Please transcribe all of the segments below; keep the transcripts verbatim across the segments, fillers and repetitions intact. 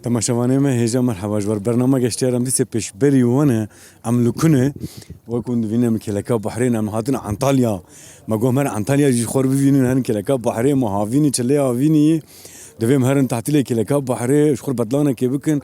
Temaşevanê me hêja merheba ji ber bernama geştiyar em dîse pêşberî wan e, em li ku ne? Wek hûn dibînin em kêleka behrê ne, em hatin Antalya. Me got em her Antalya jî xwe bivînin, herin kêleka behrê, me havînî, çilê havînî. Divê em herin tatilê kêleka behrê, ji xwe bedelanekê bikin.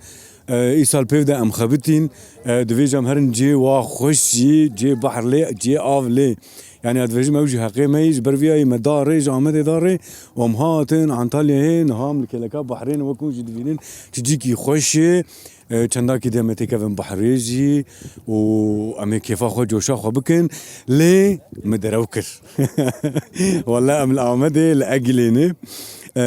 E, îsal pêv de em xebitîn. E, divê jî em herin cihê wa xweş jî, cihê behr lê, cihê av lê. Yani, ez dibêjim, ew jî heqê me yî, ji ber vî yayî me da rê, ji Amedê da rê, û em hatin Antalyayê, niha em li kêleka behrê ne, wek hûn jî dibînin, çi cîkî xweş e. E, çendakî de me têkevin behrê jî û em ê kêfa xwe, coşa xwe bikin, lê me derew kir. Wele em li Amedê, li Egilê ne. E,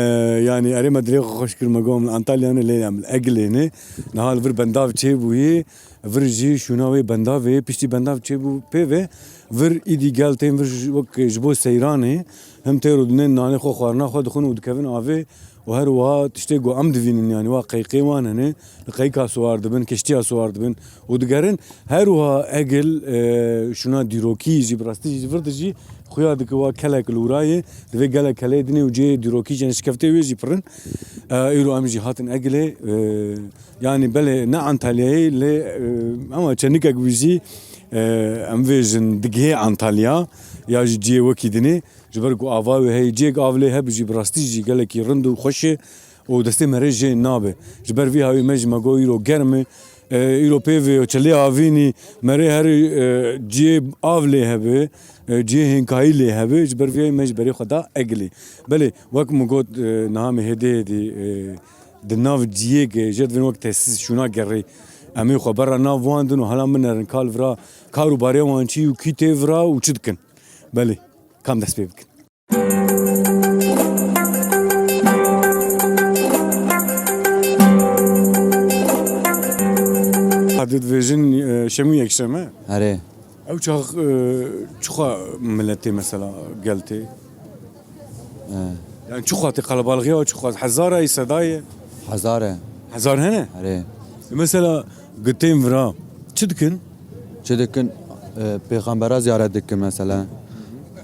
yani, erê me dilê xwe xweş kir, me got em li Antalya ne, lê em li Egilê ne. Niha li vir bendav çêbûyî, vir jî şûna wê bendavê, piştî bendav çêbû pê ve, vir îdî gel tên vir ji, wek ji bo seyranê, him têr û dinên nanê xwe, xwarina xwe dixwin û dikevin avê û her wiha tiştê ku em divînin, yani wa qeyqê wan hene, li qeyka siwar dibin, keştiya siwar dibin û digerin. Her wiha Egil, e, şûna dîrokî jî, bi rastî jî, vir dijî xuya dike wa kelek li wira ye, divê gelek keleyê dinê û cihê dîrokî jî, yani şikeftê wê jî pir in. E, îro em jî hatin Egilê, e, Yani belê ne Antalyayê lê, e, ama çenikek wî jî, e, em vêjin digihê Antalya ya jî ciyê wekî dinê. Ji ber ku ava wê heye, ciyek av lê hebe jî bi rastî jî gelekî rind û xweş e û destê me rê jê nabe. Ji ber vî hawî me jî me got îro germ e. E, îro pê vê çilê havînî me rê her, e, ciyê av lê hebe, e, ciyê hênkayî lê hebe. Ji ber vî hawî me ji berê xwe da Egilê. Belê, wek min got, e, niha me hêdî hêdî, e, Di nav ciyê ge jê divin wek tesîs şûna gerê. Em ê xwe berra nav wan din û hela min nerin ka li vira kar û barê wan çi û kî tê vira û çi dikin. Belê, kam dest pê bikin. Hadi dibêjin, e, şemû yekşeme. Erê. Ew çax, e, çixa milet tê mesela gel tê? He. Yani çixa tê qelebalixê ew çixa? Hezara yê sedayê? Hezar e. Hezar hene? Erê. E, mesela gitên vira çi dikin? Çi dikin? E, pêxembera ziyaret dikin mesela.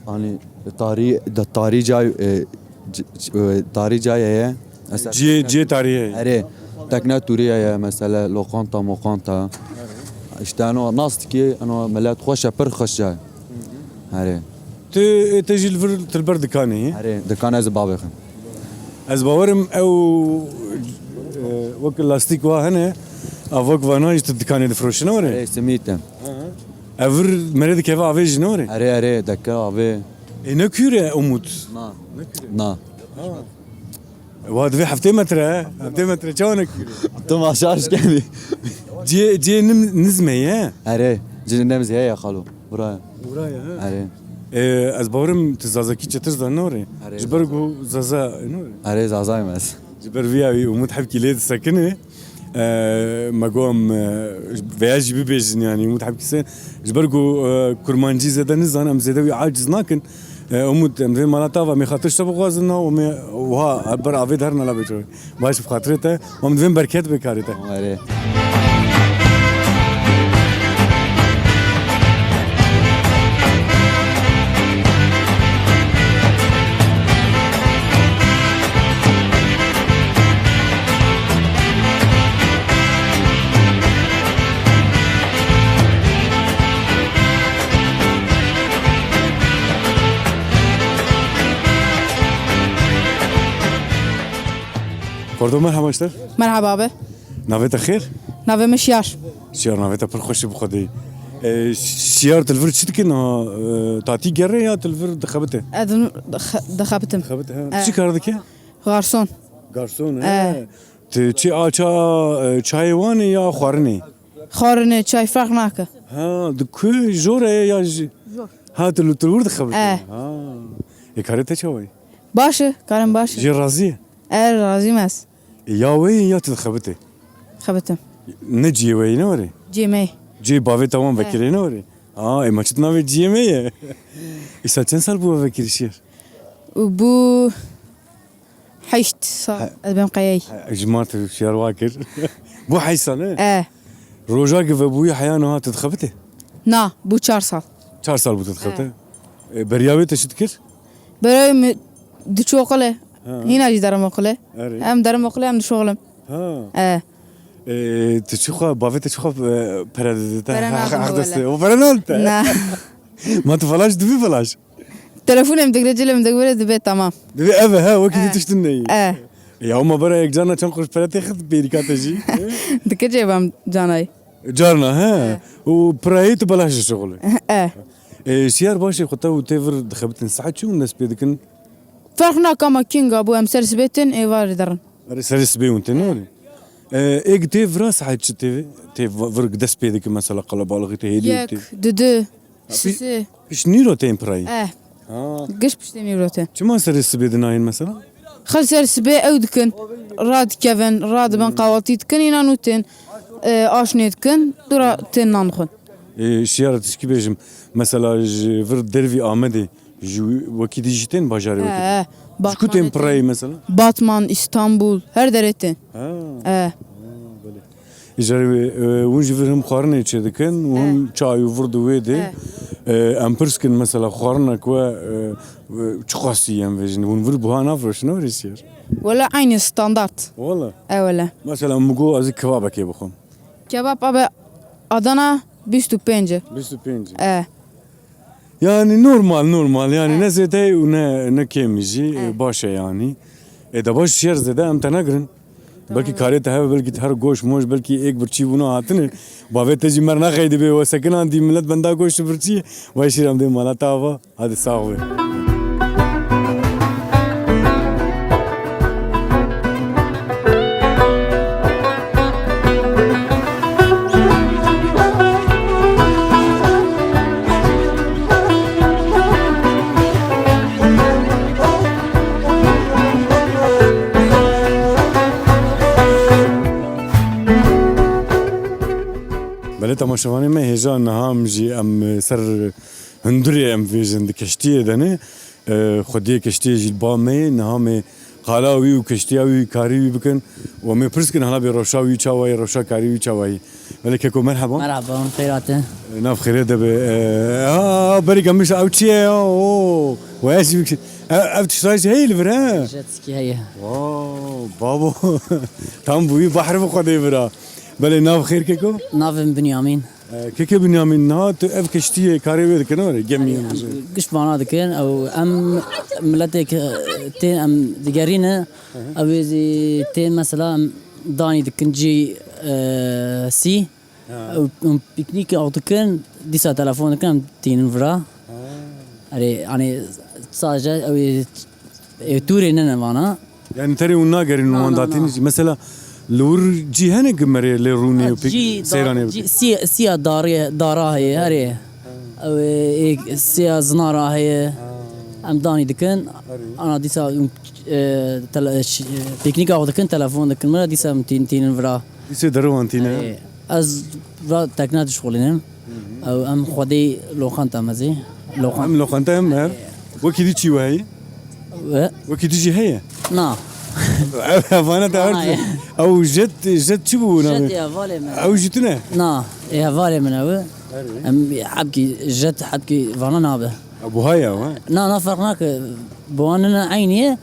Hani tarî, da tarî cay, e, c-, c-, e, tarî cay heye. Mesela Ciyê, ciyê tarî ye. Erê. Tekne tûrî ye mesela, lokanta, mokanta. İşte eno nas dikê, eno millet xweş e, pir xweş e. Erê. Tu, e, te jî li vir, tu li ber dikanê yî? Erê, dikan ez bavê xim. Ez bawerim ew, e, wek lastîk wa hene, a wek vana jî tu dikanê difiroşin, ne were? Erê, simît e. Ev vir merê dikeve avê jî, ne were? Erê, erê, deke avê. E, ne kûr e Umut? Na. Ne kûr e? Na. Ha. Wa divê heftê metre, he? Heftê metre çawa ne kûr e? Tu ma şaş kenî. Cihê, cihê nim-, nizmê ye? Erê, cihê nimzê ye xalo. Buraya. Buraya, he? Erê. E, ez bawerim tu zazakî çetir zan, ne were? Erê, Ji ber Zaza. Ku Zaza, ne were? Erê, Zazayim ez. Ji ber vî ya wî Umut hebkî lê disekine. E, me got em, e, veya jî bibêjin, yani Umut hebkî se. Ji ber ku, e, kurmancî zêde nizan, em zêde wî aciz nakin. E, Umut, em divê mala te ava, em ê xatir ji te bixwazin, na, em ê wiha ber avê de herin, ala bêço. Baş bi xatirê te, em divên berket bê karê te. Erê. Xordo, merhaba ji te. Merhaba abi. Navê te xêr? Navê min Şiyar. Şiyar, navê te pir xweş e bi Xwedê. E, Şiyar, tu li vir çi dike niha? E, tatî gerê ya tu li vir dixebite? Ez dixe-, dixebitim. Dixebite, ha. Evet. Çi kar dike? Garson. Garson, he. Evet. Tu çi aça, e, çayê wan e ya xwarinê? Xwarinê, çay ferq nake. Ha, di ku jor e ya ji- Jor. Ha, tu li, tu li wir dixebitî? E. Ha. Ê, karê te çawa ye? Baş e, karem baş e. Jê razî ye? E, razî me ez. Ê, ya wê ye ya tu dixebitê? Xebitim. Ne ciyê we ye, ne were? Ciyê me ye. Ciyê bavê te wan vekirê, ne were? Ha, ê, ma çi navê ciyê me ye? Îsa çend sal bû we vekirî Şiyar? Û bû heşt sal. He. Ez bêm qeyey. He, ji mar tu Şiyar wa kir. Bû heşt sal, ne? E. Roja ku vebûyî heya niha tu dixebitê? Na, bû çar sal. Çar sal bû tu dixebitê? E. E, beriya wê te çi dikir? Beriya wê min diçû oqilê. Ha. Hîna jî derim oqilê. Erê. Em derim oqilê, em dişoxlim. Ha. E. E, tu çi xwe, bavê te çi xwe, e, pere dide te? Pere nadim wele. O pere nade te? Na. Ma tu felaş dibî felaş? Telefonê min digre, cilê min digre, dibê tamam. Dibê ev e, he, wekî dî tiştin neyî. E. Ya, ma bera yek carna çend quruş pere têxist bêrîka te jî? Dike cêbam canayî. Carna, he. E. Û pirayê tu belaş ji şixulê. E. E, Şiyar baş e, xwe te û tê vir dixebitin. Saet çi hûn dest pê dikin? Ferq nake, ma kînga bû, em ser sibê tên, êvarê derin. Erê, serê sibê hûn tên, ne were? E, êk tê vira saet çi tê, tê vir dest pê dikin, mesela qelebalixî tê hêdî tê? Yek, didu. Ha, pî-, Sisê. Pişt nîro tên pirayî? Eh. Ha. Giş piştê nîro tên. Çima serê sibê dinayên mesela? Xel ser sibê ew dikin, radikevin, radibin, qawaltî dikin, înan û tên, e, aş nê dikin, dûra tên nan dixwin. E, Şiyar tişkî bêjim, mesela ji vir dervî Amedê, ji wekî dî jî tên bajarê wekî dî? He, he. Ji ku tên pirayî mesela? Batman, Îstanbul, her derê tên. Ha. He. Ha, belê. Îcarê wê, e, hûn ji vir him xwarinê çêdikin û him çay û vir di wê de. E, em pirs kin mesela xwarinek we, e, we çiqasî ye em vêjin? Hûn vir buha nafroşin, ne were Şiyar? Wele eynî standart. Wele? E, wele. Mesela min got ez ê kebabekê bixwim. Kebab abi Adana bîst û pênc e. Bîst û pênc e. E. Yani normal, normal. Yani ne zêde û ne, ne kêmî jî, e, baş e yani. E, de baş Şiyar zêde em te negirin. Belkî karê te hebe, belkî her goş moş, belkî êk birçî bûna hatine. Bavê te jî mer nexey dibe, we sekinan dî millet benda goş û birçî. Vay Şiyar em dê mala te ava. Hadi sağ ol. Belê temaşevanê me, hêja niha em jî em ser hundirê em vêjin di keştiyê de ne. E, xwediyê keştiyê jî ba me ye, niha me qala wî û keştiya wî, karî wî bikin. Û em ê pirs kin, hela bê rewşa wî çawa ye, rewşa karî wî çawa ye. Belê keko, merheba. Merhaba, xêr hatin. E, nav xêrê de be. E, ha, ha, berî gemiş ew çi ye ya? Oo, we ez jî bikişî. E, ev tiştayê jî heye li vir, he? Jet ski heye. Wow, babo. Tam bûyî bahr bi xwedê vira. Belê, nav xêr keko? Navê min Binyamîn. E, keke Binyamîn, niha tu ev keştiyê karê wê dikin, were, gemiyê min jî. Giş vana dikin, ew em miletê ke tên em digerîne, ew ê zî tên mesela em danî dikin cî, e, sî. Ha. Ew, em pîknîkê aw dikin, dîsa telefon dikin, em tînin vira. Ha. Erê, hani sadece ew ê Ê, tûrê ne ne vana. Yani terê hûn nagerîn û wan datîn jî. Mesela li wir cî hene ku merê lê rûnê û pêk seyranê bike? Siya, siya darê, dara heye, herê. Ew ê, ê, siya zinara heye. Em danî dikin. Ana dîsa, e, tele-, ş-, pîknîka xwe dikin, telefon dikin. Mira dîsa em tîn-, tînin vira. Dîsê deriwan tîne. Erê. Ez va tekna dişxulînim. Ew em xwedî loqanta me zî. Loqan-, em loqanta em her. Wekî dî çî we heye? We? Wekî dî jî heye? Na. Ev hevana te her. Ew jet, jet çi bû navê? Jet ya, valê me. Ew jî tune? Na, ê hevalê min ew. Erê. Em hebkî jet, hebkî vana nabe. Ew buha ye ew, he? Na, na ferq nake. Bi wan ne eynî ye.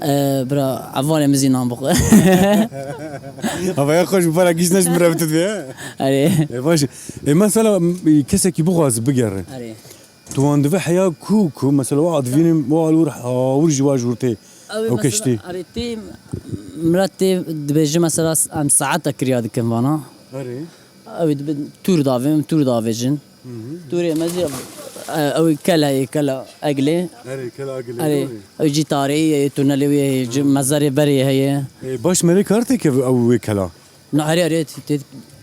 E, bira, hevalê min zî nan bixwe. Havaya xweş, bi para gişt neş mirevtit be, he? Erê. E, baş. E, mesela, m-, kesekî bixwaze bigere. Erê. Tu wan dive heya ku, ku, mesela, wa divînim, wa li wir, ha, wir jî wa ji wir tê. Ew mesela, keştî. Erê, tê, mira tê dibêje, mesela, em saeta kiriya dikin vana. Erê. Ew ê dibe tûr davê, em tûr davêjin. Hı hı. Tûrê me jî, e, ew ê kela, ê kela Eglê. Erê, kela Eglê, erê, doğru. Ew jî tarî, e, tunelê wê, ji mezarê berê heye. E, baş merê kar têkeve ew wê kela? Na, erê, erê, tê, tê,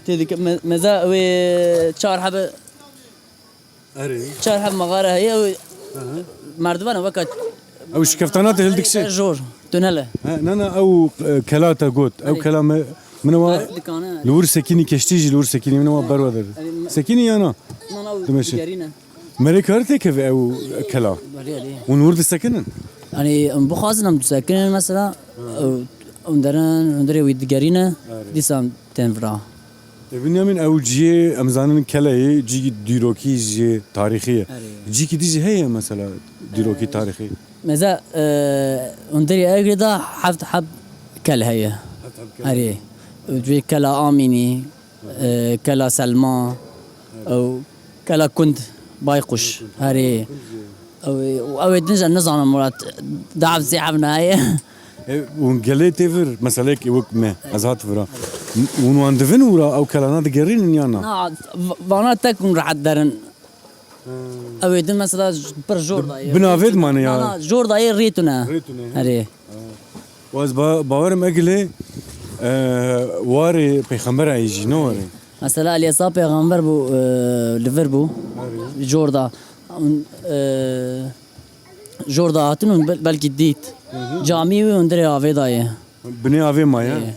tê dike, me-, meza wê çar hebe. Erê. Çar heb mexare heye, ew merdivana weka Ew şikeftana te hildikşe? Jor, tunel e. He, na, na, ew, e, kela te got. Ew Erê. Kela me, min wa Erê, dikane. Li wir sekînî keştî jî li wir sekînî min wa berwe der. Erê, me- Sekînî ya na? Na, na, ew Dimeşe. Digerîne. Merê kar têkeve ew kela? Erê, erê. Hûn wir disekinin? Yanî, em bixwazin em disekinin mesela, ew, em derin, hundirê wî digerîne, Erê. Dîsa em tên vira. E, Binyamin, ew cihê, em zanin, keleyê cihî dîrokî jî tarîxî ye. Erê. Cihîkî dî jî heye mesela dîrokî tarîxî? Meza, e, hundirê Egrê de heft heb kel heye. Heft heb kel. Erê. Cihê kela Amînî, e, kela Selma, ew kela Kund, Baykuş. Erê. Ew ê, û ew ê din jî nizanim Murat, dehf zî hevna heye. E, hûn gelê tê vir, meseleyekê wek me, ez hat vira. Hûn wan divin û ra ew kelana digerînin ya na? Na, v-, vana tek hûn rehet derin. Hmm. Ew ê din mesela j-, pir jor dayê. Binavê dimane ya? Na, na, jor dayê rê tune. Rê tune, he. Erê. Ha. Û ez ba-, bawerim Egilê, e, warê pêxembera yê jî, ne warê? Mesela Elyasa pêxember bû, e, li vir bû. Erê. Jor da. Hûn, e, Jor da hatin û bel-, belkî dît. Hı hı. Camî wî hundirê avê da ye. Binê avê ma ye? Ê.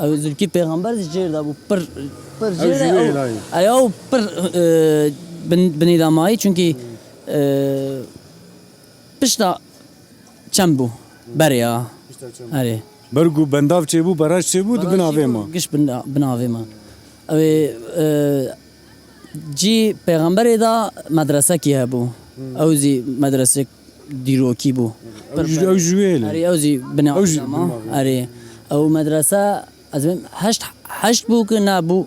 Ew Zilkîf pêxember jî jêr de bû. Pir, pir Ew jêr jî e, wê ew, hêlayî. Ew pir, e, bin-, binê de mayî, çunkî, e, pişta çem bû. Berê ya. Pişta çem. Erê. Ber ku bendav çêbû, baraj çêbû, di bin avê ma. Giş bin, bin avê ma. Ew ê, e, Cî pêxemberê de medresekî hebû. Hmm. Ew zî medresek dîrokî bû. Ew jî, ew jî wê ne? Erê, ew zî binê avê de ma. Erê. Ew medrese, ez bim, heşt, heşt bû ki nebû,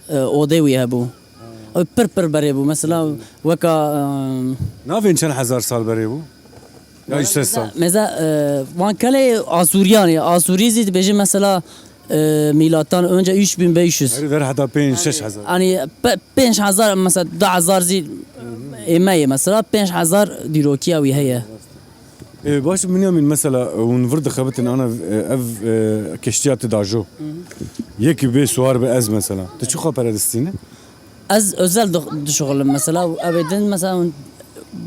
e, odê wî hebû. Ew pir pir berê bû. Mesela weka, e, Navên çend hezar sal berê bû? Ya ji sed sal. Meza, e, van kelê Asûriyan e. Asûrî zî dibêje mesela, e, mîlattan önce üç bin beş yüz. Her ver heta pênc şeş hezar. Hani pe-, pênc hezar mesela, du hezar zî ê me ye mesela, pênc hezar dîrokiya wî heye. E, baş Binyamin, mesela, hûn vir dixebitin ana, e, ev, e, keştiya ti dajo. Yekî bê suwar be ez mesela. Tu çiqa pere distîne? Ez özel di-, dişuxilim mesela, ev ê din mesela hûn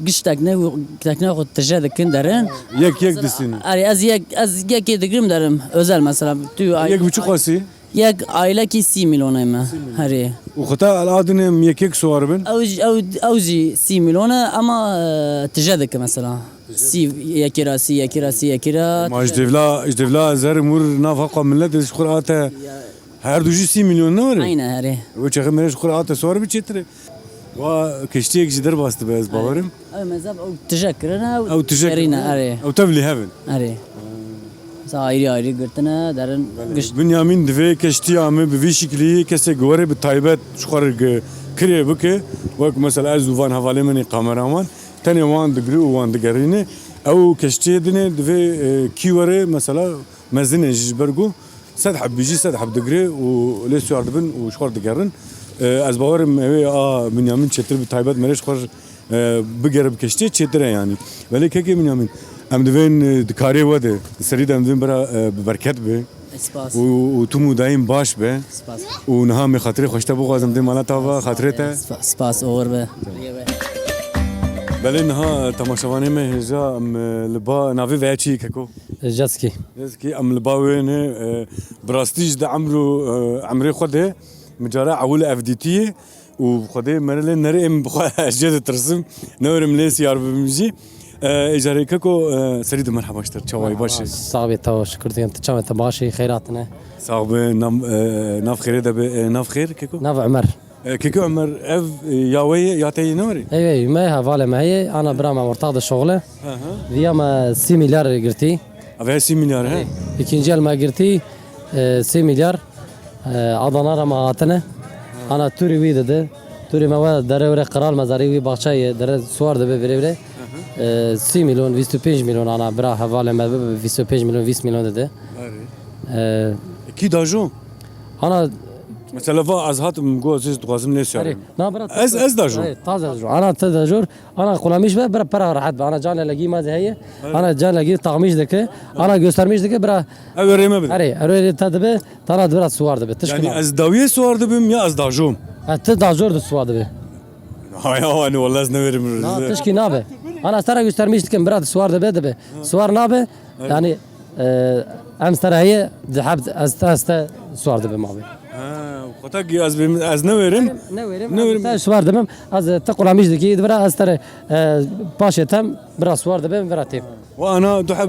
giş tekne, tekne xwe tije dikin derin. Yek yek distînin. Erê, ez yek, ez yekê digirim derim. Özel mesela. Tu Yek bi çi qasî? Yek ailekî sî milyon e me. Sî milyon. Herê. Û xwe ta el adin em yek yek suwar bin? Ew, ew, ew jî sî milyon e ama, e, tije dike mesela. Sî, yekê ra sî, yekê ra sî, yekê ra Ma ji devla, ji devla ez herim wir nav haqa millet ji xwe ate. Her du jî sî milyon ne were? Aynen, herê. Ew çaxê mere ji xwe re hate suwar bi çêtir e. Wa keştiyek ji derbas dibe ez bawerim. Ew mezeb, ew tije kirine, ew Ew tije kirine, erê. Ew tevlî hevin. Erê. Sa ayrı ayrı girtine, derin giş. Binyamin divê keştiya me bi vî şiklî kesek were bi taybet ji xwe re gi-, kirê bike. Wek mesela ez û van hevalê min ê kameraman. Tenê wan digri û wan digerîne. Ew keştiyê dinê divê, e, kî were mesela mezin e jî ji ber ku Sed heb bijî, sed heb digire û lê siyar dibin û ji xwe digerin. E, ez bawerim ew ê a Binyamin çêtir bi taybet mere ji xwe, e, bigere bi keştiyê çêtir e yanî. Belê kekê Binyamin, em divên, e, di karê we de, di serî de em divên bira, e, bi berket be. Spas. Û, û tim û dayîm baş be. Spas. Û niha em ê xatirê xwe ji te bixwazim dê mala te ava xatirê te. Spa-, spas, oxir be. Belê niha temaşevanê me hêja em, e, li ba navê veya çi keko? Jet ski. Jet ski, em li ba wê ne, e, bi rastî ji di emr û, e, emrê xwe de min cara ewil ev dîtiye û Xwedê mere lê nerê em bi xwe ez jê ditirsim. Ne werim lê siyar bibim jî. E, ê carê keko, e, serî de merheba ji te, çawayî baş e? Sax bê, tev şikir dikim. Tu çawa te baş î, xeyr hatine? Sax be, nam, e, nav xêrê de be, e, nav xêr keko? Nav Ömer. E, Keke Ömer, ev, e, ya we ye, ya te ye, ne were? Ey, ey, me hevalê me heye, ana bira me ortax de şoxle. Hı hı. Viya me sî milyar girtî. Ev he sî milyar, he? Ey, ikinci el me girtî, e, sî milyar. E, Adana re me hatine. Ana tûrî wî dide. Tûrî me we dere were qral mezarî wî baxçe ye, dere suwar dibe vire vire. Hı hı. E, sî milyon, vîst û pênc milyon ana bira hevalê me bibe, vîst û pênc milyon, vîst milyon dide. Erê. E, Kî dajo? Ana Mesela va ez hatim, got ez dixwazim lê siyar bim. Erê, na bira Ez, ez dajom. Erê, taze dajor. Ana te dajor. Ana qulamîş be, bira pera rehet be. Ana can legî ma zî heye. Erê. Ana can legî taxmîş dike. Ana göstermîş dike, bira. Ew erê me bide. Erê, erê te dibe, tana bira suwar dibe. Tişkî Yani na. Ez dawiyê suwar dibim ya ez dajom? Ha, te dajor de suwar dibe. Hay awa, ne, wallah ez newêrim. Na, tişkî nabe. Ana ez te re göstermiş dikim, bira, siwar dibe, dibe. Siwar nabe, yani, e, em sere heye, di heb, ez te, ez te siwar dibim abi. Ha, xwe te ki ez bim, ez newêrim. Newêrim, newêrim. Ez te siwar dibim, ez te qulamîş dikî, bira, ez te re, e, paşê tem, bira, siwar dibim, bira têm. Wa ana du heb,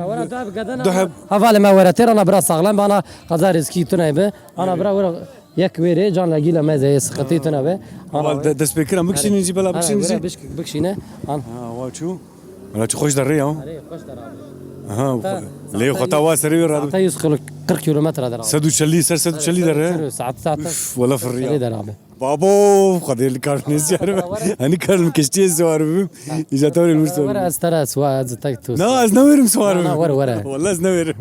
du heb. Hevalê me were têr, ana bira saxlem, ana qeza rêzkî tune be, ana bira were. Yek wêrê can legîla me zeyê sıkıntı tune be. Ama de-, destpêkiran bikişînin jî bela bikişînin jî. Bikişîne. An. Ha, wa çû. Wala çi xweş derê ya. Erê, xweş der abi. Aha, lê xwe ta wa serê wê radu. Saete yüz kırk kilometre der abi. Sed û çelî, ser sed û çelî derê. Saet, saet. Üf, wala firriya. Der abi. Babo, Xwedê li kar nêziyar be. Hani kar li keştiyê siwar bibim. Îca tewrê li wir siwar bibim. Were ez te re siwar, ez tek tu. Na, ez newêrim siwar bibim. Na, were, were. Wala ez newêrim.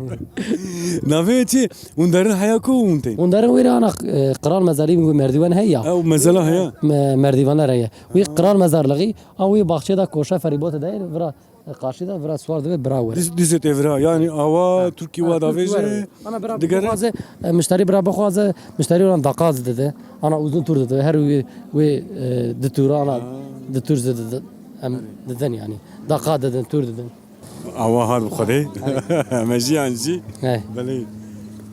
Navê çi? Hûn derin heya ku hûn tên? Hûn derin wêrê ana, e, Qral Mezalî wê merdîwan heye ya. Ew mezela heye. Me-, merdîvanler heye. Wî Qral Mezarlixî, a wî baxçê de koşa ferîbotê de vira, e, qarşî de vira siwar dibe bira were. Diz-, dizê tê vira. Yani awa Tirkî wa davêje. Ana bira digere. Bixwaze, e, mişterî bira bixwaze, mişterî wan daqaz dide. Ana uzun tur dide. Her wî, wî, e, di tura ana di tur dide. Em didin yani. Daqa didin, tur didin. Awa hat bi Xwedê. He. Me jiyan jî. He. Belê.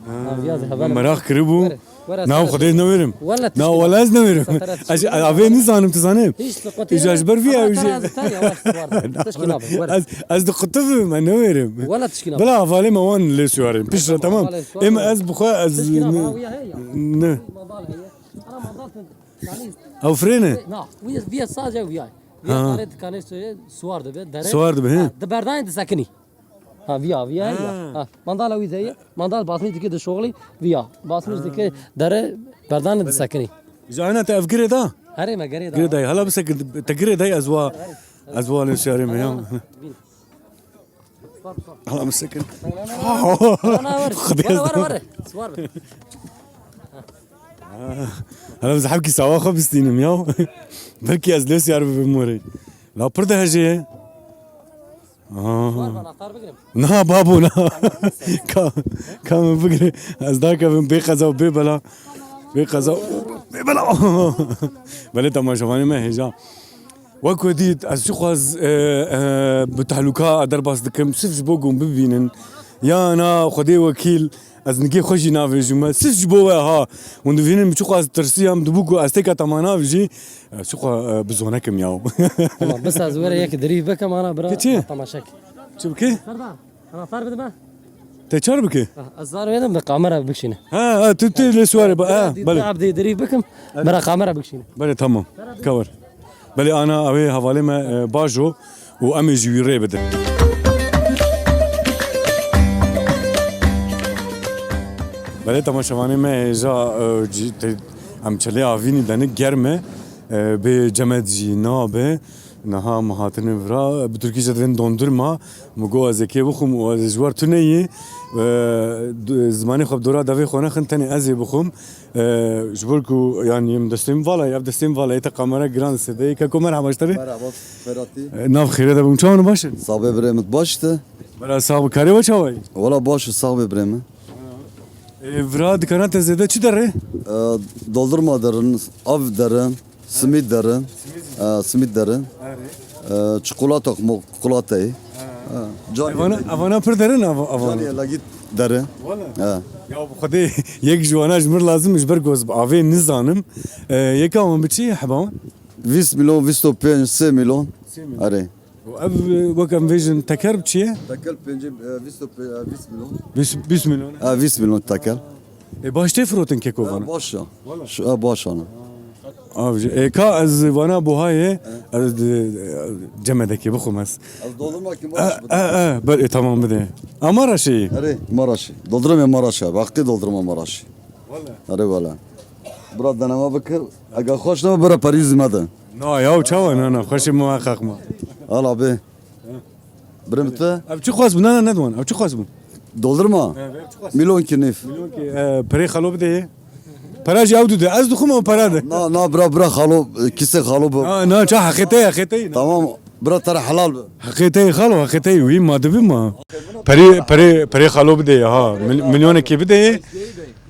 Ha, ya, ha, heval meraq kiribû. Were, were. Na, Xwedê newêrim. Wele tişkî. Na, wele ez newêrim. Ez, ez avê nizanim, tu zanî. Hiç sıkıntı yok. Îca ji ber vî ew jî. Tişkî nabe, were. Ez, ez di qutibim, ez newêrim. Wele tişkî nabe. Bila hevalê me wan lê siwarim. Piştre, tamam. Êm ez bi xwe, ez. Tişkî nabe, awiya heye ya. Ne. Mandal heye. Ana mandal tende. Ew firêne? Na, wî, wî sadece wî ay. Vîya karê dikanê su-, suwar dibe, dere. Suwar dibe, he. Ha, di berdanê disekinî. Ha, vîya, vîya, ha. Ha, mandala wî de ye. Mandal basmış dike di şoxlî, vîya. Basmış dike dere, berdanê disekinî. Ji ana te ev girê da? Herê me girê da. Girê da. Hala bisekin, te girê da ez wa, ez wa lê şarê me ya. Hala bisekin. Xwedê. Were, were, were. Siwar be. Hala ez hevkî sawa xwe bistînim ya. Belkî ez lê siyar bibim morê. La pir dehejê ye. Siwar be, anahtar bigirim. Na babo, na. Ka, ka min bigire. Ez dakevim bê qeza û bê bela. Bê qeza û bê bela. Belê temaşevanê me hêja. Wek we dît, ez çiqas, e, e, bi tehlûka derbas dikim, sif ji bo ku hûn bibînin. Ya na, Xwedê wekîl, ez nigê xwe jî navêjim we. Sif ji bo we ha. Hûn dibînin, min çiqas tirsiyam, dibû ku ez têka te ma navêjî, ez çiqas, e, bi zonekim ya. Tamam, bes ez were yek dirîv bikim, ana bira, temaşek. Çi bike? Serdar. Anahtar bide me. Te çar bike? Ah, ez zar vedim de kamera bikşine. Ha, ha, tu, tu lê suwarê ba, ha, belê. Abdê dirî bikim, bera kamera bikşine. Belê, tamam. Kawer. Belê, ana, ew ê hevalê me, e, bajo û em ê ji wî rê bidin. Belê, temaşevanê me hêja, e, cî-, te-, em çelê avînî denik germ e, e, bê cemed jî nabe. Niha me hatine vira, bi tirkî jî dibên dondurma. Min got ez ê kê bixwim û ez ê ji we re tune yî. E, du-, zimanê xwe bi dora devê xwe nexin, tenê ez ê bixwim. E, ji ber ku, yanî, em destê min vala ye, ev destê min vala ye, te kamera giran sedeyê. Keko merhaba ji te re. Merhaba, Ferhatî. E, nav xêre de bim. Çawan baş in? Sax be birê min, baş te? Bera sax bi, karê we çawa ye? Wala baş û sax be birê min. E, vira dikana te zêde çi derê? E, doldurma derin, av derin, simît derin. E, simît derin. E, çikolata, mo-, çikolatayê. E, can evana, evana pir derin, av-, avana. Can yelagî derin. Wala. E. Ya bi Xwedê yek ji wana ji mir lazim, ji ber ku ez bi avê nizanim. E, yeka wan bi çi heba wan? Vîst milyon, vîst û pênc, sê milyon. Sê milyon. Erê. Û ev, e, wek em vêjin, teker bi çi ye? Teker pêncî, e, vîst û pênc, e, vîst milyon. Vîst, vîst milyon. E, vîst milyon teker. E, baş tê firotin keko vana? E, baş e. Wala. Şu, e, baş ana. Av jî. E, ka ez vana buha ye, ez, e, cemedekê bixwim ez. Ez doldurma ki baş. E, e, e, ber, e, tamam bide. A Maraşê? Erê, Maraşê. Doldurma Maraşê. Hakkı doldurma Maraşê. Wala. Erê wala. Bira deneme bike. Eger xweş nebe, bira perîzî me de. Na ya, çawa, na, na, xweşê muheqeq ma. Al abi. Birê min te? Ev çi xwest bû? Na, na, nedwan. Ev çi xwest bû? Doldurma. He, ev çi xwest? Milyon ki nif. Milyon ki, e, perê xalo bidê. Pera jî ew dide. Ez dixwim ew pera de. Na, na, bira, bira xalo, e, kîsê xalo bu. Na, na, ça heqê te, heqê te. Tamam, bira te re helal be. Heqê te xalo, heqê te. Wî ma dibi ma. Perê, perê, perê xalo bidê, ha. Mil-, milyonekê bidê.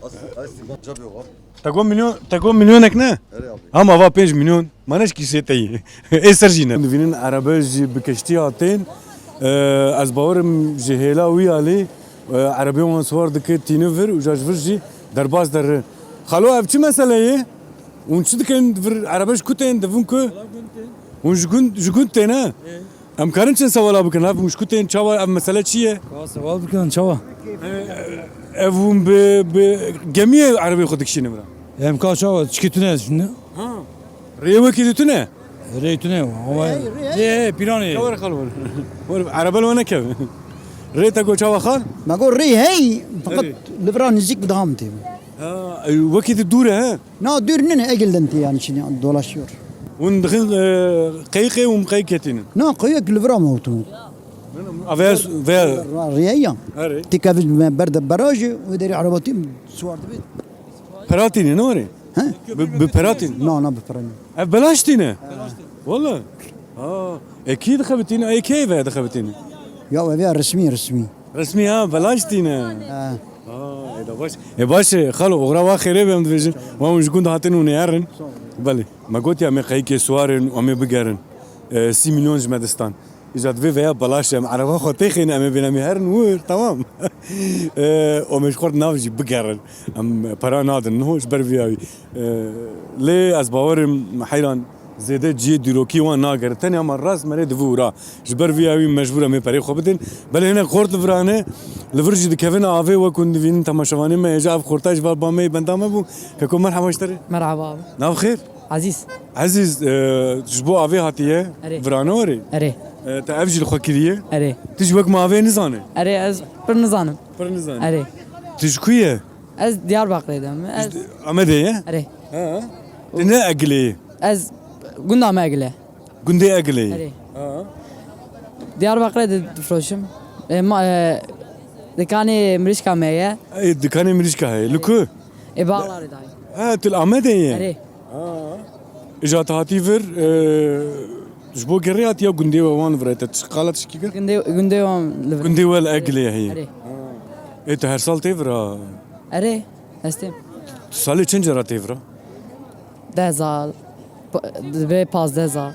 As, as, cebê xwe. Te got milyon, te got milyonek ne? Erê abi. Ama va pênc milyon. Maneş kîsê te yî. Ê ser jî ne. Dibînin erebe jî bi keştiya tên. Ee, ez bawerim ji hêla wî alî, ee, erebiya wan siwar dike tîne vir û ja ji vir jî derbas derin. Xalo, ev çi mesele ye? Hûn çi dikin? Vir erebe ji ku tên? Divin ku? Hûn ji gund, ji gund tên, he? Em karin çend sewala bikin? Ev hûn ji ku tên? Çawa? Ev mesele çi ye? Ka sewal bikin, çawa? Ev hûn bi, bi gemiyê erebê xwe dikişînin vira? Em ka çawa? Çikî tune şimdi? Ha. Rê wekî di tune? Rê tune. Ama rê, rê, pîranê. Were xal were. Were, erebe li we nekeve. Rê te got çawa xal? Me got rê hey, fakat li vira nêzîk bi daham tê. Ha, e, wekî di dûr e, he? Na, dûr nîne, Egil'den tê yani şimdi dolaşıyor. Hûn dixin, e, qeyqê hûn qeyk ketînin? Na, qeyek li vira me otu. Ave veya Rêya. Erê. Tê kevin me berde barajê, o derê araba tê siwar dibe. Peratîne ne were? He? Bi, bi peratîne. Na, na, bi peratîne. Ev belaş tîne? Wala. Ha. E, kî dixebitîne? E, kê ve dixebitîne? Ya, ev ya resmî, resmî. Resmî ha, belaş tîne. Ha. Ha, e, da baş. E, baş e, xalo, oxira wa xêrê be em dibêjin. Wa hûn ji gund hatin hûn ê herin. Belê. Me gotiya me qeyikê siwarin, em ê bigerin. E, sî milyon ji me distan. Îca divê veya belaş em ereba xwe têxîne, em ê bêne em ê herin wir, tamam. E, em ê ji xwe nav jî bigerin. Em para nadin, niho ji ber vî yawî. E, lê ez bawerim heyran zêde cihê dîrokî wan nagerin. Tenê ama rast merê di vî ûra. Ji ber vî yawî mecbûr em ê perê xwe bidin. Belê hinek xort li vir hene, li vir jî dikevin avê wek hûn divînin temaşevanê me hêja ev xorta ji ber ba me yê benda me bû. Keko merheba ji te re. Merhaba abi. Nav xêr? Ezîz. Ezîz, e, ji bo avê hatiye? Erê. Virane werê? Erê. E, te ev jî li xwe kiriye? Erê. Tu jî wek me avê nizane? Erê, ez pir nizanim. Pir nizane? Erê. Tu ji ku ye? Ez Diyarbakirê de me. Ez Amedê ye? Erê. Ha. Tu ne Egilê ye? Ez gunda me Egile. Gundê Egilê ye? Erê. Ha. Diyarbakirê de difroşim. E, ma, e, dikanê mirîşka me ye. E, dikanê mirîşka heye. Li ku? Ê, Bağlarê dayê. Ha, tu li Amedê yî? Erê. Ha. Îja tu hatî vir, e, ji bo gerê hatiya gundê we wan vir e, te çi qala tişkî kir? Gundê, gundê wan li vir. Gundê we li Eglê heye. Erê. Ha. Ê, tu her sal tê vir ha? Erê, ez têm. Tu salê çend cara tê vir ha? Deh sal. Pa-, dibe pazdeh sal.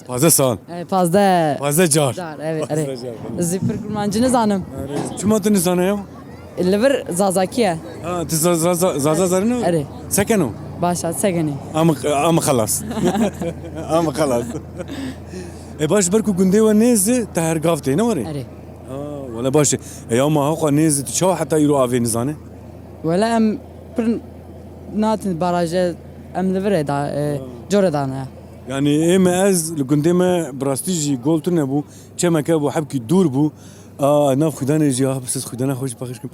Pazdeh sal. E, pazdeh. Pazdeh car. Car, evet, evet. Pazdeh car. Ez pir kurmancî nizanim. Erê. Çima tu nizane ya? Li vir Zazakî ye. Ha, tu za-, za-, za-, Zaza zanî? Erê. Sekeno? Başa, sekenî. Ama, ama xelas. Ama xelas. E, baş, ber ku gundê we nêz e, te her gav tê, ne were? Erê. Ha, wele baş e. E, ya ma ha xwe nêz e, tu çawa heta îro avê nizane? Wele em pir natin baraje, em li virê da, e, corê da ne. Yani ê me ez li gundê me bi rastî jî gol tune bû, çemeke bû, hebkî dûr bû. A, nav xwîdanê jî, ah, siz xwîdana xwe jî paqij kim.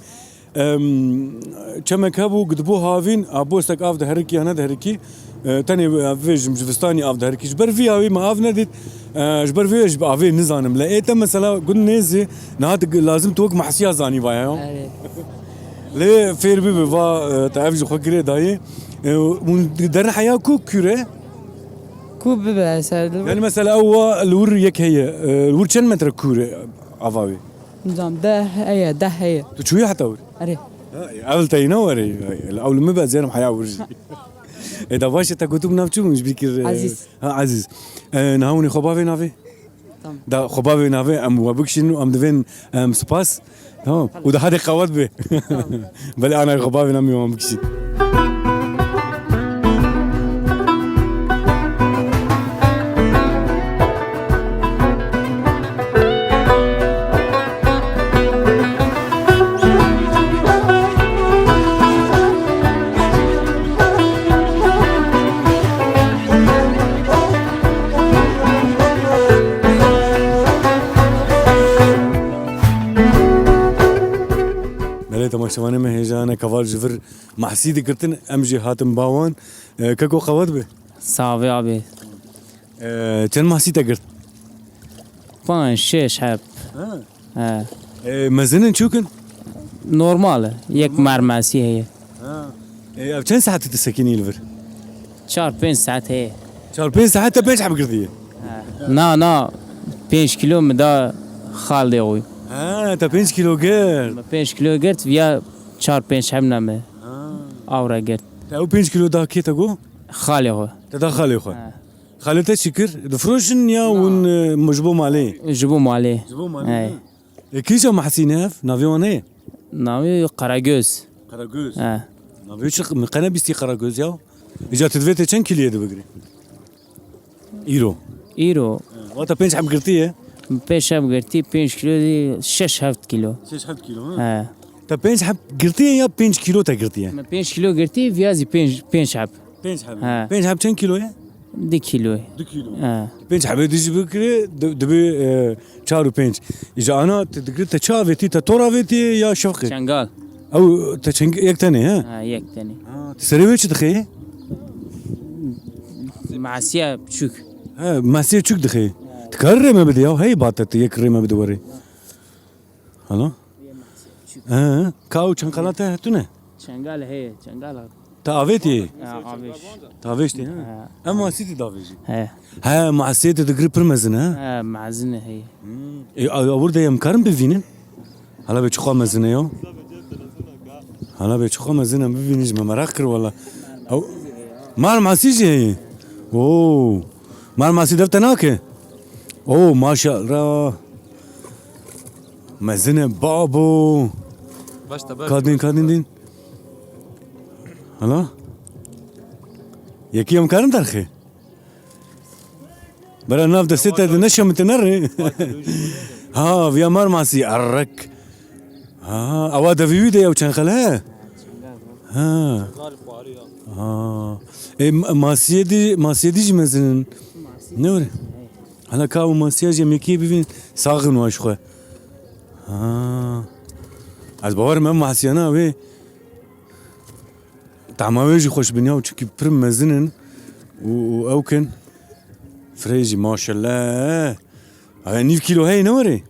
Em, çemeke bû, gidibû havîn, a, bostek av diherikî ya nediherikî. E, tenê, e, vêjim, ji vistanî av diherikî. Ji ber vî yawî me av nedît. E, ji ber vê jî bi avê nizanim. Le ê te mesela gund nêzî, niha tu lazim tu wek mehsiya zanî vaya ya. Evet. Lê fêr bibe va, e, te ev ji xwe girê dayê. E, hûn derin heya ku kûr e? Ku bibe ser li Yani mesela ew wa li wir yek heye. E, li wir çend metre kûr e ava wê? Nizam, deh heye, deh heye. Tu çûyî heta wir? Erê. Ha, ev li teyna were. Ew li min be, ez ê herim heya wir jî. E, da baş e, te gotum nav çi bûn ji bîr kir, e, Ezîz. Ha, Ezîz. E, niha hûn ê xwe bavê navê? Tamam. Da xwe bavê navê, em we bikişînin û em divên, em, spas. Tamam. Û daha de qewet be. Belê ana xwe bavê navê wan bikişîn. Belê temaşevanê me hêja ne keval ji vir mahsî digirtin, em jî hatin ba wan. E, keko qewet be. Sax be abi. E, çend mahsî te girt? Panc, şeş heb. Ha. He. E, mezin in, çûk in? Normal e. Yek mermesî heye. Ha. E, ev çend saetî tu sekinî li vir? Çar pênc saet heye. Çar pênc saet te pênc heb girtiye? He. Na, na. Pênc kilo min da xaldê xwe. Ha, te pênc kilo girt. Min pênc kilo girt, viya çar pênc heb ne me. Ha. Awre girt. Te ew pênc kîlo da kê te got? Xalê xwe. Te da xalê xwe. He. Xalê te çi kir? Difiroşin ya hûn, e, ji bo malê? Ji bo malê. Ji bo malê, he. Ê, kîja mehsî ne ev? Navê wan heye? Navê Karagöz. Karagöz. He. Navê çi, min qe nebîstî Karagöz ya. Îca tu divê te çend kîloyê dibigirî? Îro. Îro. He, wata pênc heb girtiye? Pênc heb girtî, pênc kîlo dî, şeş heft kîlo. Şeş heft kîlo, ha? He. Te pênc heb girtiye ya pênc kîlo te girtiye? Me pênc kîlo girtî, viya zî pênc, pênc heb. Pênc heb. He. Pênc heb çend kîlo ye? Du kîlo. Du kîlo. He. Pênc hebê dijî bikirê, di-, dibe, e, çar û pênc. Îca ana te digirî te çi avêtî, te tor avêtî ya şefqê? Çengal. Ew te çeng-, yek tenê, he? Ha, yek tenê. Ha, tu serê wê çi dixê? Masiya biçûk. He, masiya çûk dixê. Dikarî rê me bide ya, hey bate tu yek rê me bide werê. Hala? He, ka ew çenqala te tune? Çengal heye, çengal. Te avêtî? Ha, avêş. Te avêştî, he? Ha. Em masî tu davêjî? He. He, masiyê tu digirî pir mezin e, he? He, mezin e, he. Hmm. E, a, a wir de em karin bivînin? Hala be çiqa mezin e ya? Hala be çiqa mezin e, bivînin ji me meraq kir wala. Ew, mar masî jî heye. Oo. Mar masî dev te nake? Oo, maşallah. Mezin e babo. Başta, başta. Kadın, kadın din. Hala? Yekî em karin derxê? Bera nav destê te de neşemite nerê. Ha, viya mar masî, errek. Ha, ewa devî wî de ew çenqal he? Ha. Ha. E, ma-, masiyê dî, masiyê dî jî mezin in. Ne were? Hala ka ew masiya jî em yekê bivîn, sax in wan ji xwe. Ha. Ez bawer me ev masiyana wê Tama wê jî xweş bin ya, çunkî pir mezin in û, û ew kin. Firê jî maşallah. Ev nîv kîlo heye ne were?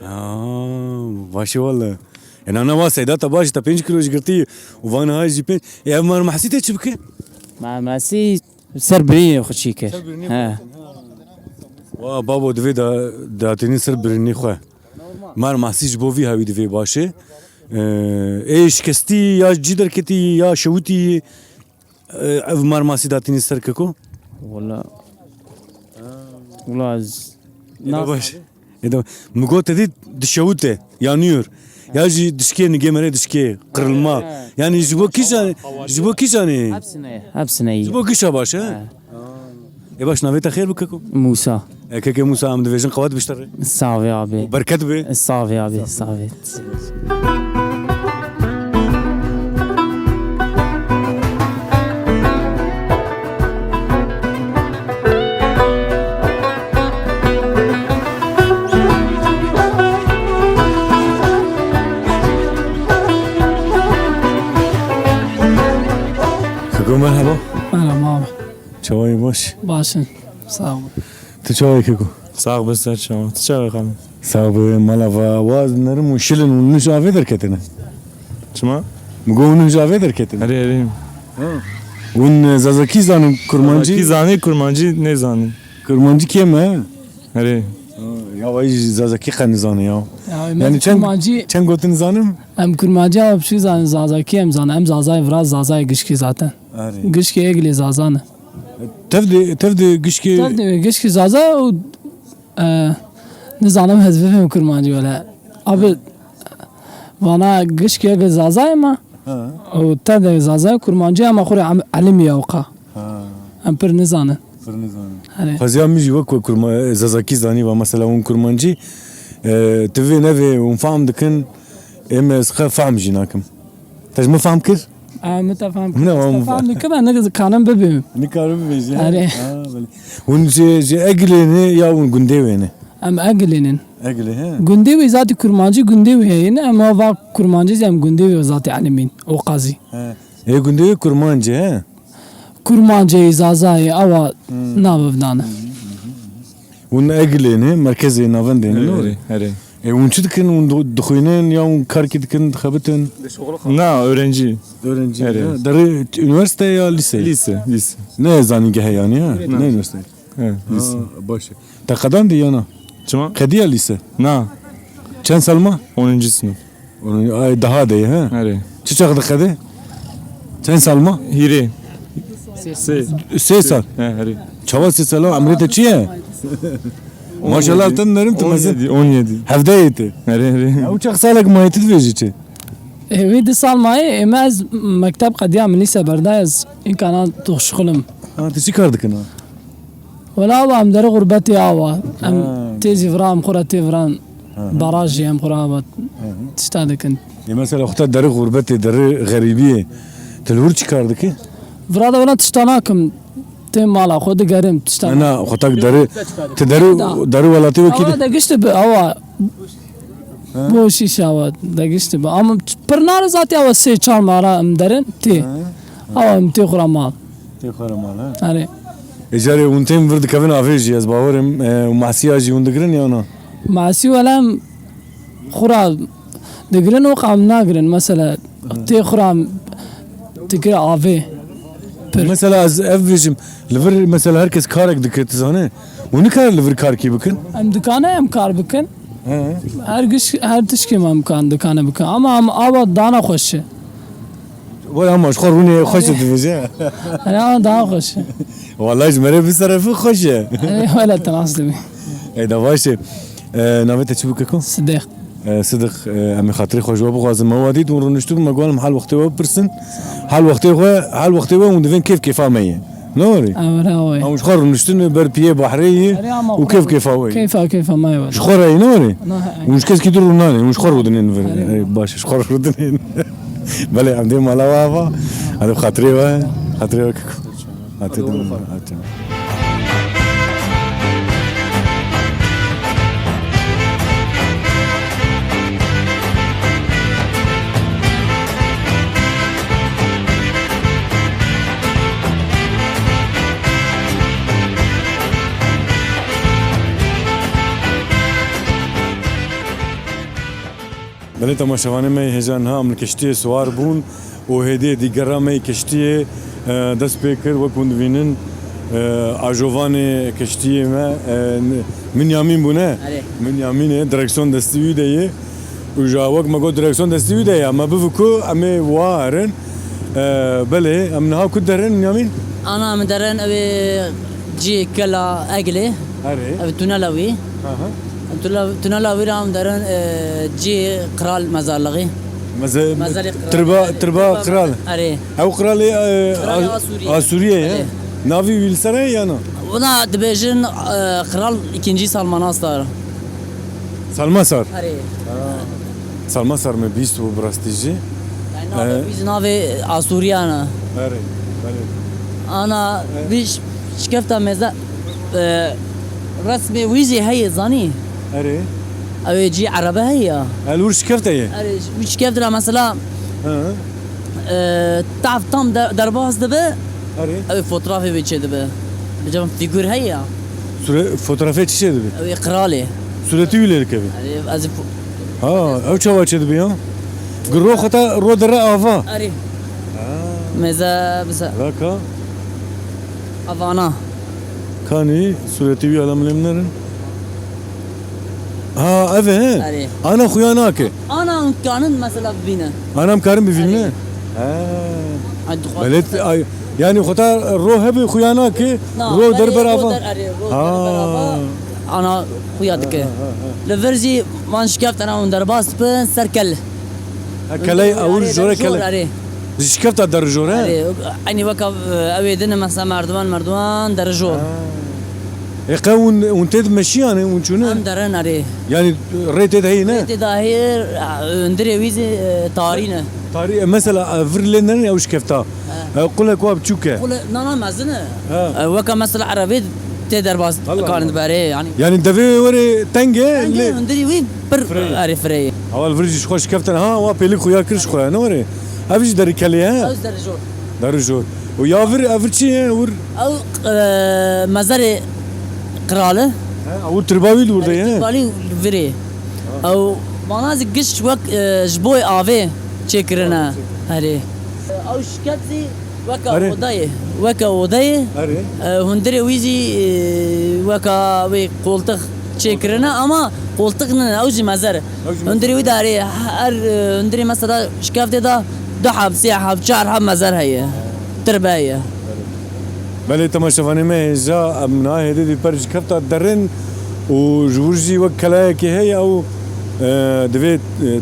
Aa, baş e wele. Ena ne wa seyda te baş, te pênc kîlo jî girtî û van hay jî pênc. E, ev mar mehsî te çi bike? Mar mehsî ser birînê xwe çî kir. Ser birînê xwe çî kir, ha. Wa babo divê da, datînî ser birînê xwe. Mar mehsî ji bo vî hawî divê baş e. Ee, ê şikestî ya cî derketî ya şewitî, ee, ev mar masî datînî ser keko? Wala. Wala ez... Ê, na baş. Ê, da, mi got te dî dişewite, ya nûr. Ya jî dişkê, nigê merê dişkê, qirlma. He. Yani ji bo kîjan, ji bo kîjan e? Hepsine, hepsine iyi. Ji bo gişa baş e? He. Ê baş, navê te xêr bi keko? Musa. E, kekê Musa, em dibêjin qewet bişte rê. Sağ ol abi. Û bereket be. Sağ ol abi, sağ ol. Keko merhaba. Merhaba abi. Çawa yî, baş? Baş in. Sağ ol. Tu çawa yî keko? Sax be, ser çawa. Tu çawa yî xanım? Sax be, mala va. Wa nerim û şilin û nû ji avê derketine. Çima? Mi got nû ji avê derketine. Erê, erê. Ha. Hûn, e, zazakî zanin, kurmancî? Zazakî zanî, kurmancî nêzanî. Kurmancî kêm e? Erê. Ha, ya vay, zazakî qe nizane ya. Ya, me... Yani çend, kurmancî, çend gotin zanim? Em kurmancî ama pişik zanin, zazakî em zanin. Em zazayê viraz, zazayê gişkî zaten. Erê. Gişkî Egilê zaza ne. Tev de, tev de gişkî... Tev de gişkî zaza û, e, nizanim ez bifêm kurmancî wele. Abi, vana gişkî Egil zazayê ma. Ha. Û tev de zazayê kurmancî ama xwe rê em-, elimî ye wqa. Ha. Em pir nizanin. Pir nizanin. Erê. Xweziya min jî wek ku kurma-, zazakî zanî va mesela hûn kurmancî, e, tu vê nevê hûn fehm dikin, ê me ez xwe fehm jî nakim. Te ji min fehm kir? Aa, min te fehm kir. Ne, ez te fehm dikim, ez nikarim bibêm. Nikarim bibêjî, ha? Erê. Ha, belê. Hûn ji, ji Egilê ne ya hûn gundê wê ne? Em Egilê nin. Egilê, he? Gundê wê zatî kurmancî gundê wê heye ne, em va kurmancî jî em gundê wê zatî elimîn. O qazî. He. Ê gundê wê kurmancî, he? Kurmancê, zazayê, awa navê vidane. Hûn Egilê ne, merkezê navendê ne, ne were? Erê, erê. E, hûn çi dikin? Hûn du-, dixwînin ya hûn karkî dikin, dixebitin? Na, öğrenci. Öğrenci, erê. Ha, derê üniversite ya lise? Lise, lise. Ne zanîngeh e yani, ha? Ne üniversite? He, lise. Ha, baş e. Te qedan dî ya na? Çima? Qediya lise? Na. Çend sal ma? Onuncu sınıf. Onu, ay, daha de, ha? Erê. Çi çax diqede? Çend sal ma? Hîrê. Sê. Sê sal. He, herê. Çawa sê sal? Emrê te çi ye? Maşallah, te nerim tu mezin. On yedi, on yedi. Hevdeyê te. Herê, herê. Ew çax salek mayê tu dibêjî çi? Ê, wî du sal mayê, ê, me ez mekteb qediya, min lîse berda, ez înkana dixşixulim. Ha, tu çi kar dikin ha? Wela awa em derê xurbetê awa. Em Ha. tê zî vira, em xwe re tê viran. Hı hı. Barajê em xwe re awa Hı hı. tişta dikin. Ê, mesela xwe te derê xurbetê, derê xerîbiyê, tu li wir çi kar dikî? Vira de wela tişta nakim. Tê mala xwe digerim tişta. Na, na, xwe te derê, tu derê, Da. derê welatê wekî Awa de. de giştî bi, awa. Hı. Bo şîş awa de giştî bi. Ama pir nare zatî awa sê çar mala em derin tê. Hı. Awa em tê xwe re mal. Tê xwe re mal, ha? Erê. Ê, carê hûn tên vir dikevin avê jî, ez bawerim, e, û masiya jî hûn digirin ya na? Masî wele em xura digirin û qam nagirin. Mesela, Hı. tê xura dike avê. Pir. Mesela, ez ev bêjim, li vir, mesela, her kes karek dike, tu zane? Hûn nikarin li vir karkî bikin? Em dikane, em kar bikin. He. Her giş-, her tişkî me imkan dikane bikin. Ama em ava dana xweş e. Wala ama ji xwe rûnê xweş e dibêje. Erê, ama daha xweş e. Wala ji me re bi serefî xweş e. Erê, wala te nas dibî. Ê, da baş e. E, navê te çi bû keko? Sidiq. E, Sidiq, e, em ê xatirê xwe ji we bixwazin. Me we dît hûn rûniştibûn, me got em hal wextê we bipirsin. Hal wextê xwe, hal wextê we hûn divên kêf kêfa me ye. Ne were? Ew re wê. Em ji xwe rûniştin ber piyê bahrê yî Erê, ama û xwe kêf kêfa we yî. Kêfa, kêfa me ye. Ji xwe re yî, ne were? Na, he, he. Hûn ji keskî dûr rûnanên, hûn ji xwe rûdinên vir. Erê. Ê, baş, ji xwe rûdinên. Belê, em dê mala we ava. Hadi xatirê we, xatirê we keko. Hadi dûr, hadi. Belê temaşevanê me yê hêja niha em li keştiyê siwar bûn û hêdî hêdî gera me yê keştiyê, e, dest pê kir. Wek hûn dibînin, e, ajovanê keştiyê me, e, Minyamîn bû ne? Erê. Minyamîn e, direksiyon destî wî de ye. Û ja wek me got direksiyon destî wî de ye. Me bivî ku em ê wa herin. E, belê, em niha ku derin Minyamîn? Ana em derin ew ê cî kela Eglê. Erê. Ev tunela wî. Aha. Tunela, tunela wî re em derin, e, cî qral mezarlığî. Meze-, Mezarê qral. Tirba, tirba qral. Erê. Ew qralê, e, Qralê A-, Asûriyê. Asûriyê ye. Erê. Navî wî li ser heye ya na? Ona dibêjin, e, Kral ikinci Salmanasar. Salmasar? Erê. Ha. Salmasar me bîst bû bi rastî jî. Yani navê, e, wî jî navê Asûriyan e. Erê, belê. Ana, e, vî ş-, şikefta meze-, e, resmê wî jî heye, zanî? Erê. Ew ê cî erebe heye ya. El wir şikefte ye? Erê, wî şikefte ra mesela, Hı. e, tav tam de-, derbas dibe, Erê. ew ê fotoğrafê wê çê dibe. Bi cem fîgur heye ya. Sure-, fotoğrafê çi çê dibe? Ew ê qralê. Suretî wî lê dikeve? Erê, ez ê fo- Ha, ew çawa çê dibe ya? Giro xwe ta ro dere ava. Erê. Ha. Meze, bize. Raka. Avana. Kanî, suretî wî alam lêm nerin. Ha, ev e, he? Erê. Ana xuya nake. Ana hûn kanin mesela bibîne. Ana em karin bivîne? Erê. He. Ay, dixwazim Belê, ay, yani xwe ta ro hebe xuya nake, Na, ro erê, derber ro ava. der-, erê, ro Ha. derber ava. Ana xuya dike. Ha, ha, ha, ha. Li vir jî van şikeftena hûn derbas bin ser kel. Ha, keley, Erê, ew jore derjor, kele. erê. Ji şikefta derjor, he? Erê, eynî weka, e, ew ê din e, mesela merdiwan, merdiwan derjor. Ha. Ê, qe hûn, hûn tê dimeşî yanî, hûn çûne? Em derin, erê. Yanî rê tê de heyî, ne? Rê tê de heyî, e, hundirê wî zî, e, tarî ne. Tarî, e, mesela, e, vir lê nerin ew şikefta. He. E, qulek wa biçûk e. Qule-, na, na, mezin e. He. E, weka mesela erebê tê derbas Allah karin Allah. diberê, yanî. Yanî devê were teng e, Teng e, lê hundirê wî pir, Fireyê. erê, fireyê. Awal vir jî ji xwe şikeftin, ha, wa pêlik xuya kir ji xwe, ne were? Ev jî derî kelê, he? Ew derî jor. Derî jor. Û ya vir, ev vir çi ye, wir? Ew, e, mezarê qral e. He, ew tirba wî li wir de ye, he? Tirba wî virê. Ha. Ew mana zî giş wek, e, ji bo avê çêkirine. Avê çêkirine. Herê. Ew şikeft zî weke Erê. odayê. Weke odayê. Erê. E, hundirê wî zî, e, weka wê qoltix çêkirine ama qoltix nine, ew jî mezer. Ew jî mezer. Hundirê wî de erê, her, e, hundirê mesela şikeftê de Du heb, sê heb, çar heb mezar heye. Tirbe heye. Belê, temaşevanê me hêja, em niha hêdî dî per ji kefta derin û ji wir jî wek kelayekê heye ew, e, divê, e,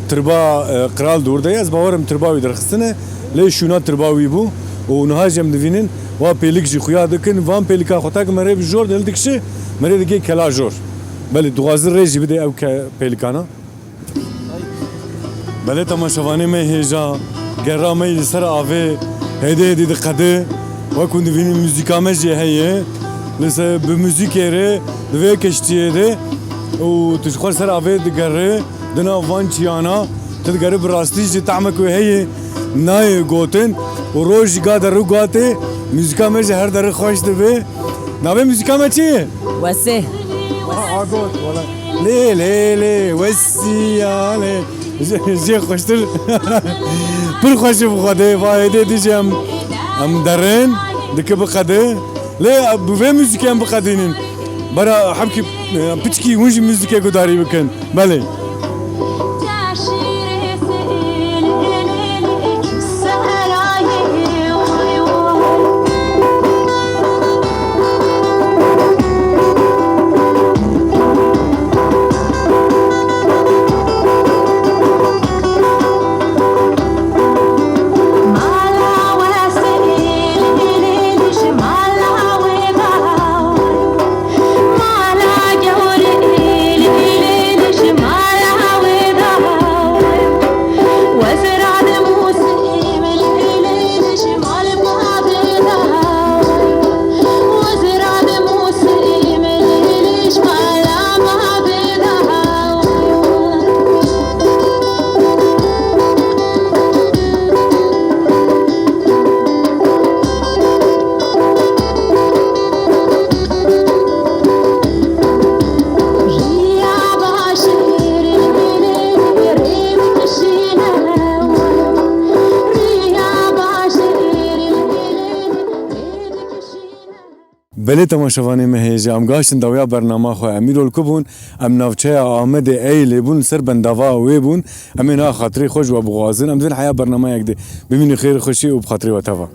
tirba, e, qral dûr de ye. Ez bawerim tirba wî derxistine, lê şûna tirba wî bû û niha jî em divînin wa pêlik jî xuya dikin. Van pêlika xwe tak me rê bi jor de hildikişe, me rê dike kela jor. Belê, dixwaze rê jî bide ew ke-, pêlikana. Belê, temaşevanê me hêja, gera me yî li ser avê hêdî hêdî diqede. Wek hûn divînin, muzîka me jî heye. Li ser, bi muzîkê re di vê keştiyê de û tu ji xwe li ser avê digere, di nav van çiyana, tu digere, bi rastî jî tehmek wê heye, nayê gotin û roj jî ga derû gatê, muzîka me jî her derê xweş dibe. Navê muzîka me çi ye? Wesê. Aha, a got, wala. Lê, lê, lê, wesiya, lê. Jê, jê xweştir. Pir xweş e bi Xwedê, va hêdê dî jî em, em derin, dike biqede. Lê bi vê muzîkê em biqedînin. Bera hebkî, e, piçkî hûn jî muzîkê gudarî bikin. Belê. Belê, temaşevanê me hêja, em gihiştin dawiya bernama xwe. Em îro li ku bûn? Em navçeya Amedê Eylê bûn, li ser bendava wê bûn. Em ê niha xatirê xwe ji we bixwazin. Em divên heya bernameyek de bimînin, xêr xweşî û bi xatirê we teva.